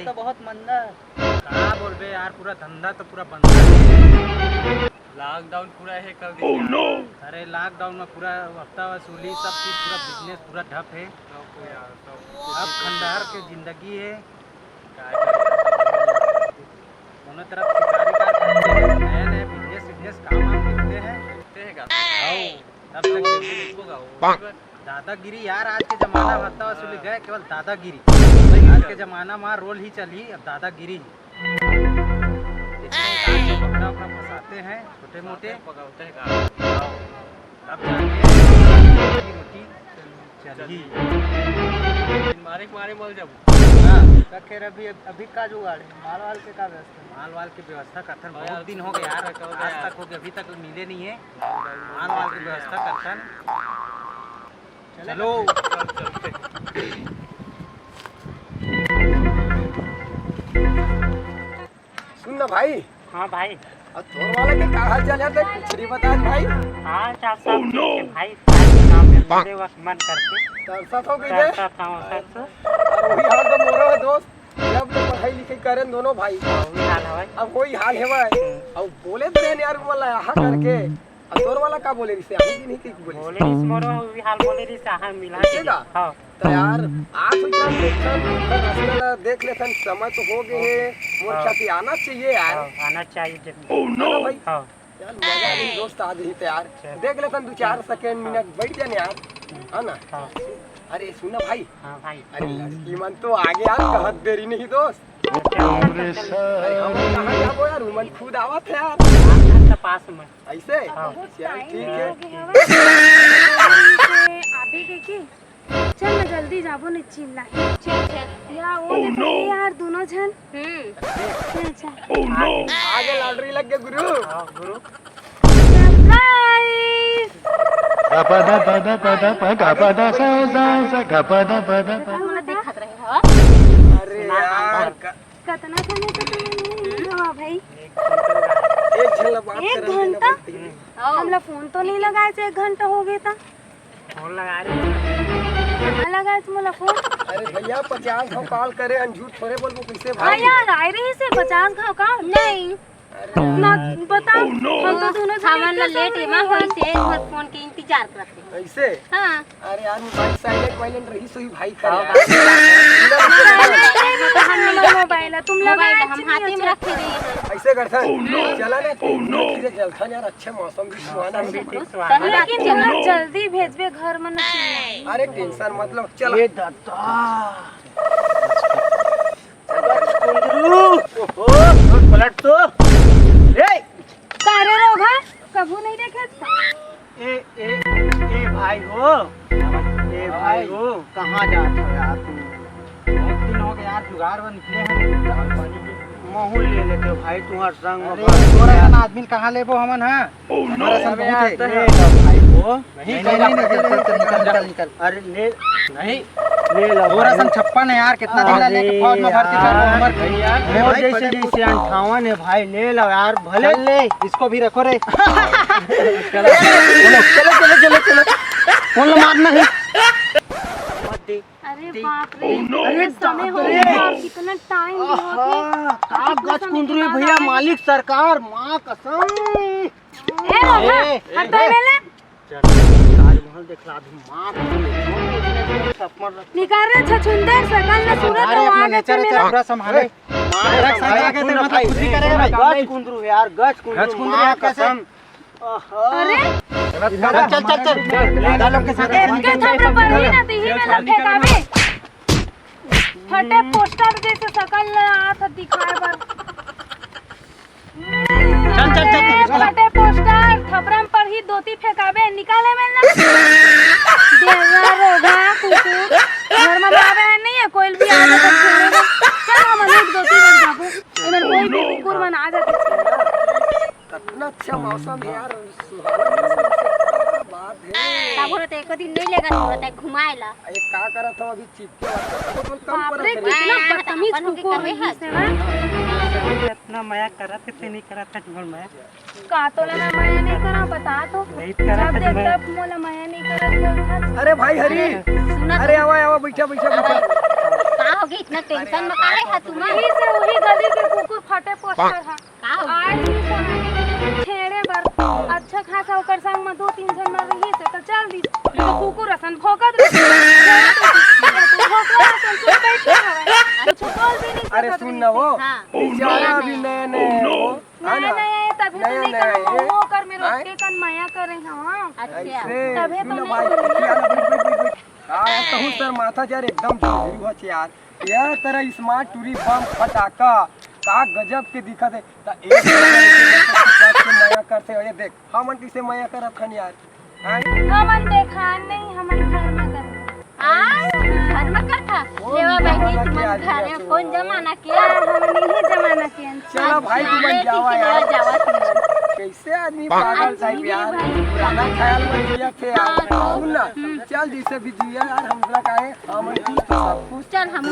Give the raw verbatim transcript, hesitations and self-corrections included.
तो बहुत मंदा। का बोलबे यार, पूरा धंधा तो पूरा बंद है। लॉकडाउन पूरा है कर दिया। अरे लॉकडाउन में पूरा हफ्ता वसूली, सब चीज पूरा बिजनेस पूरा ठप है। सब यार, सब अब खंडहर के जिंदगी है। का करे? दोनों तरफ शिकारी का करते हैं, नया नया बिजनेस बिजनेस काम वाम करते हैं। करते हैं का? आओ, तब तक देखो। दादागिरी यार, आज के जमाना में हत्ता वसूली गए, केवल दादागिरी। आज के जमाना में रोल ही चली, अब दादागिरी। देखते हैं, कहाँ से पकड़ा वकड़ा फंसाते हैं, छोटे मोटे। पकड़ते हैं का? अब जाके रोटी रोटी चली। मारे के मारे मर जाबो। हाँ। का खैर, अभी, अभी का जुगाड़ है? माल वाल के का व्यवस्था? माल वाल के व्यवस्था करथन, बहुत दिन हो गया यार, आज तक हो गया, अभी तक मिले नहीं है। माल वाल के व्यवस्था करथन। चलो। सुन ना भाई। हाँ भाई। और तोर वाला के का हाल चाल है? देख, कुछ नहीं बता भाई। हाँ, चार साहब, ठीक है भाई। साहब के नाम है, बोले वक्त मन करके। तरसत हो गई तरसत था, तरसत। और वही हाल तो मोरो है दोस्त। जब ले पढ़ाई लिखाई करें दोनों भाई। हाँ, वही हाल है भाई। अब वही हाल है भाई। हम्म। अब बोले तो रहने यार, बोला यहाँ करके। अब तोर वाला का बोले रिसे? अभी भी नहीं कहीं बोले। बोले रिसे मोरो, वही हाल बोले रिसे, हाँ, मिला ऐसे के। का? हाँ। तो यार, आज हम क्या देखथन, ओकर रास्ता ला देख लेथन, समय तो हो गए है, मोर हाँ। ख्याल से आना चाहिए यार। हाँ, आना चाहिए जब। है ना भाई? हाँ। यार, मजा नहीं दोस्त, आ रही तो यार। चल। देख लेथन दो चार सेकंड, मिनट बैठ जाने यार, है ना? हाँ। अरे सुन ना भाई। हाँ भाई। अरे लड़की मन तो आगे यार, कहत देरी नहीं दोस्त। चल, चल, चल, चल। अरे हम कहाँ जाबो यार, उमन खुद आवत है यार। हाँ, तो पास में। ऐसे? हाँ। चल, ठीक है। अभी देखी, चल ना जल्दी जाबो, नहीं चिल्ला। चल, चल। या वो देखो यार, दोनों झन। हम्म। चल, चल। आगे लॉटरी लग गया गुरु। हाँ, गुरु। सरप्राइज। देखा, देखा, देखा। अरे यार, का- कतना समय से तुमन नहीं मिले हो भाई? एक झन ला बात एक करन देना घंटा? बोलती है। हमला फोन तो नहीं लगाए थे, एक घंटा हो गया था। फोन लगा रहे हो। कहाँ लगाए थे मोला फोन? अरे भैया, पचास घाव कॉल करे, अन झूठ थोड़े बोलबो, कैसे हाँ भाई? यार, आए रही से पचास घाव का? नहीं। अरे ना, यार। बता, हम तो दोनों जने हमन ला लेट एमा होई से, हमर फोन के इंतजार करत रहे। ऐसे? हाँ। अरे यार, मोबाइल साइलेंट वाइलेंट रही सोई भाई करे हाँ, यार। मोबाइल है, तुम लोग मोबाइल आज हम हाथे में रखे रहे हैं। ऐसे करथन, चला ना, धीरे चलथन यार, अच्छा मौसम भी सुहाना है। लेकिन चला जल्दी भेजबे घर में, न चिल्ला। अरे टेंशन मतलब चला। ये दादा। कुंदरू, ओहो, पलट तो। ए, का रे रोगहा, कभू नहीं देखे था? ए, ए, ए भाई हो, ए भाई हो, कहाँ जात हो यार तू? बहुत दिन हो गए यार, जुगाड़ बन निकले हैं। महू ले लेते हो भाई, तुम्हार संग में अरे, बस तोरा यार। सन आदमी कहाँ लेबो हमन, हाँ? हमारा सन अबे बहुत यार, है। तो ले लो भाई हो। नहीं, नहीं, नहीं, नहीं, चल, चल, चल, निकल, निकल, निकल। अरे ले, नहीं। ले लो तोरा भाई। सन छप्पन है यार, कितना दिन ला लेके अरे फौज में भर्ती कर लो यार, हमार। भैया, मैं मोर भाई जैसे पहले जैसे अंठावन है भाई, ले लो यार, भले। चल ले, इसको भी रखो रे। चलो, चलो, चलो, चलो, चलो। कौन लो मारना है? मत दे। अरे दे। बाप रे, Oh no! अरे कितना समय हो गया यार, कितना टाइम भी हो गया। आहा, का गच कुंदरू है भैया, मालिक सरकार, माँ कसम। ए रोगहा, ए, हट ए, तो ए। ले ले। चल, ताजमहल दिखला दूं, माँ कसम। निकाल रे छछुंदर, सकल न सूरत अरे, अपना नेचर है, थोड़ा संभाले। माँ कसम, आगे, आगे, सुन ना मतलब भाई, कुछ भी करेगा भाई। गच कुंदरू है यार, गच कुंदरू, गच कुंदरू माँ यार, कैसे? कसम। अरे? चल, चल, चल, चल। दादा लोग के साथ एक के थपरा पड़ही ना दिही में ना फेंकाबे। फटे पोस्टर जैसे सकल आत दिखाए बर। चल, चल, चल, चल। फटे पोस्टर, थपरा में पड़ही, धोती फेंकाबे, निकाले में ना। देवा रोगहा कुकुर। घर में बाबा है नहीं है, कोई भी आ जाता खेलेगा। चल हम लोग धोती बन जाबो। इधर कोई भी कुकुर मन आ जाते। कितना अच्छा मौसम है यार, सुहाना मौसम से क्या बात है। तब बोलत है, एको दिन नहीं लेगा, बोलत है, घुमाए ला। ये का करत हो अभी चिपके वाला? तो कम बाप रे, करत है। कितना बदतमीज अपन के कुकुर कहे है है। से ना। इतना मया करत है, ते नहीं करत है, तुम्हार मया। का तोला मैं मया नहीं करा, बता तो। नहीं करत जब है, देख मैं तब मोला मया नहीं करत बोलथस। अरे भाई हरी, सुना अरे तो। आवा, आवा, बैठा, बैठा, बैठा। का हो इतना टेंशन में काहे हा तुमन? वही से वही गली के कुकुर फटे पोस्टर हा। का हो? आए ही सब छेड़े बर अच्छा खासा ओकर संग में दो तीन झन मर रही से तो चल दी। तो कुकुर असन भौंकत रही। तो भौंकत असन चुप बैठे हवे। कुछ बोल भी नहीं अरे सकत सुन रही ना वो, से। हाँ। बेचारा अभी नया नया है वो, है नया ना? नया है, तभी तो नया नहीं नया करूँ, है। वो कर मेरे हाँ? ओके कन मया करे, हाँ। अच्छा। ऐसे, तभी सुन तो ना नहीं भाई, सुन। बैठ, बैठ, बैठ, बैठ। हाँ, यार, तहु सर माथा यार एकदम झुझरू हच यार। यार, तेरा स्मार्ट टूरी बम फटाका, का गजब के दिखत है। त एक बार के मया करते हो, ये देख, हमन किसे मया करत हन यार। हाँ? हमन देखा नहीं, हमन घर में कर। आ, घर में कर था। कौन लेवा बहनी, जमाना तुम के आदमी घर हो में, तुम? कौन जमाना के? यार, हमन यही जमाना के हन। चलो भाई, तुमन जावा यार। जावा तुमन। कैसे आदमी पागल आज टाइप जीवी यार, भाई। पुराना ख्याल में जिया थे यार। हाँ। सुन ना, हम्म। चल जैसे भी जिया यार, हमरा काहे, हमन खुश तो सब खुश। चल हम